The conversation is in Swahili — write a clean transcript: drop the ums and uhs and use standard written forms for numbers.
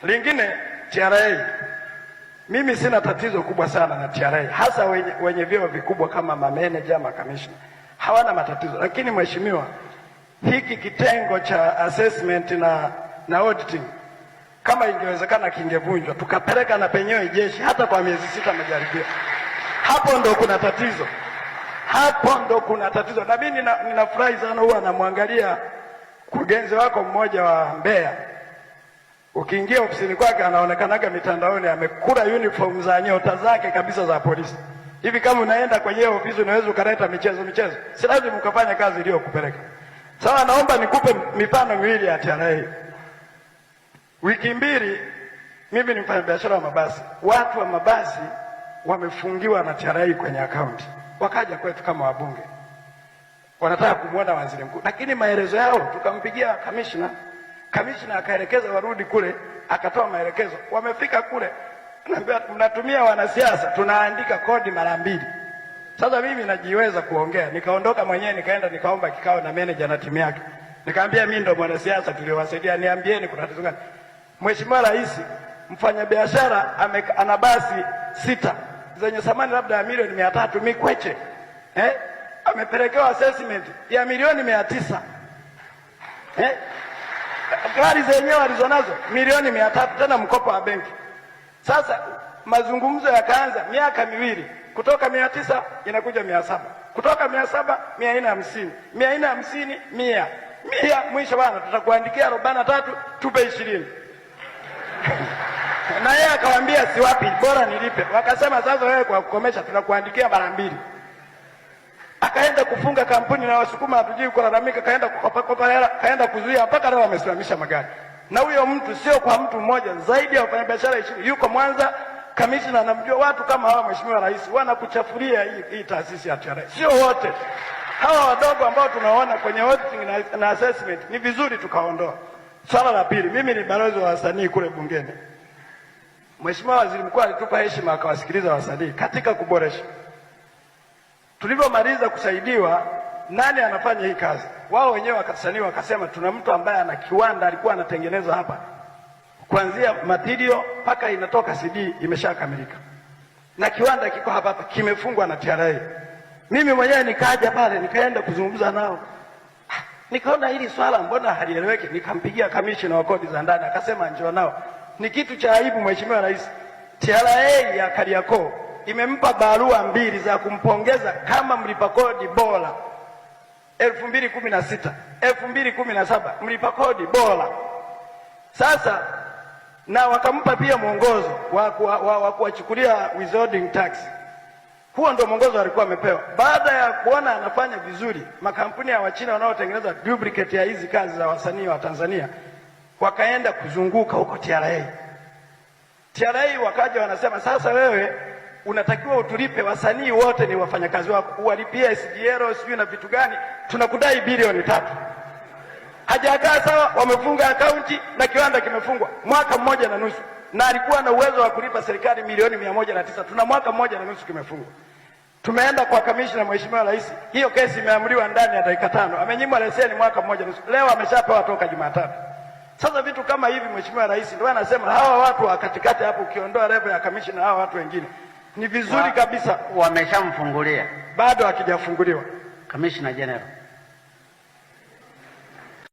Lingine, TRA, mimi sina tatizo kubwa sana na TRA, hasa wenye vyeo vikubwa kama mameneja, makamishna hawana matatizo, lakini mheshimiwa, hiki kitengo cha assessment na auditing kama ingewezekana kingevunjwa tukapeleka na penyewe jeshi hata kwa miezi 6 majaribio. Hapo ndo kuna tatizo, hapo ndo kuna tatizo. Na mimi ninafurahi sana, huwa namwangalia mkurugenzi wako mmoja wa Mbeya, ukiingia ofisini kwake anaonekanaga mitandaoni amekula uniform za nyota zake kabisa za polisi. Hivi kama unaenda kwenye ofisi unaweza ukaleta michezo michezo, si lazima ukafanya kazi iliyokupeleka. Sasa naomba nikupe mifano miwili ya TRA. Wiki mbili, mimi ni mfanyabiashara wa mabasi, watu wa mabasi wamefungiwa na TRA kwenye akaunti, wakaja kwetu kama wabunge, wanataka kumwona waziri mkuu, lakini maelezo yao tukampigia kamishna, kamishna akaelekeza warudi kule, akatoa maelekezo. Wamefika kule, naambiwa mnatumia wanasiasa, tunaandika kodi mara mbili. Sasa mimi najiweza kuongea, nikaondoka mwenyewe, nikaenda nikaomba kikao na manager na timu yake, nikaambia mimi ndo mwanasiasa tuliowasaidia, niambieni kuna tatizo gani? Mheshimiwa Rais, mfanyabiashara ana basi 6 zenye thamani labda ya milioni 300 mikweche, eh? Amepelekewa assessment ya milioni 900, eh? Gari zenyewe alizonazo milioni 300, tena mkopo wa benki. Sasa mazungumzo yakaanza miaka miwili, kutoka 900 inakuja 700, kutoka 700 450, 450 100, 100, mwisho bwana tutakuandikia 43 tupe 20. Na yeye akawaambia siwapi, bora nilipe. Wakasema sasa wewe kwa kukomesha tunakuandikia mara mbili. Akaenda kufunga kampuni na Wasukuma hatujui kulalamika, kaenda kukopa kopa hela, kaenda kuzuia, mpaka leo wamesimamisha magari. Na huyo mtu sio kwa mtu mmoja, zaidi ya wafanyabiashara 20 yuko Mwanza, kamishna anamjua. Watu kama hawa, Mheshimiwa Rais, wanakuchafulia hii taasisi ya TRA. Sio wote hawa wadogo ambao tunaona kwenye auditing na assessment, ni vizuri tukaondoa. Swala la pili, mimi ni balozi wa wasanii kule bungeni. Mheshimiwa Waziri Mkuu alitupa heshima akawasikiliza wasanii katika kuboresha. Tulivyomaliza kusaidiwa, nani anafanya hii kazi? Wao wenyewe wakasanii wakasema tuna mtu ambaye ana kiwanda alikuwa anatengeneza hapa, kuanzia material mpaka inatoka CD imeshakamilika, na kiwanda kiko hapa hapa, kimefungwa na TRA. Mimi mwenyewe nikaja pale nikaenda kuzungumza nao, nikaona hili swala mbona halieleweki. Nikampigia kamishna wa kodi za ndani, akasema njoo nao. Ni kitu cha aibu Mheshimiwa Rais, TRA ya Kariakoo imempa barua 2 za kumpongeza kama mlipa kodi bora 2016, 2017 mlipa kodi bora. Sasa na wakampa pia mwongozo wa kuwachukulia withholding tax. Huo ndio mwongozo alikuwa amepewa. Baada ya kuona anafanya vizuri, makampuni ya Wachina wanaotengeneza duplicate ya hizi kazi za wasanii wa Tanzania wakaenda kuzunguka huko TRA. TRA wakaja wanasema sasa wewe unatakiwa utulipe, wasanii wote ni wafanyakazi wako, uwalipie SGL sijui na vitu gani, tunakudai bilioni 3. Hajakaa sawa, wamefunga akaunti na kiwanda kimefungwa mwaka mmoja na nusu, na alikuwa na uwezo wa kulipa serikali milioni 109. Tuna mwaka mmoja na nusu kimefungwa. Tumeenda kwa kamishna, Mheshimiwa Rais, hiyo kesi imeamriwa ndani ya dakika 5. Amenyimwa leseni mwaka mmoja na nusu, leo ameshapewa toka Jumatatu. Sasa vitu kama hivi Mheshimiwa Rais, ndio anasema hawa watu wa katikati hapo, ukiondoa level ya kamishna, hawa watu wengine ni vizuri kabisa. Wameshamfungulia? Bado hakijafunguliwa. Commissioner General.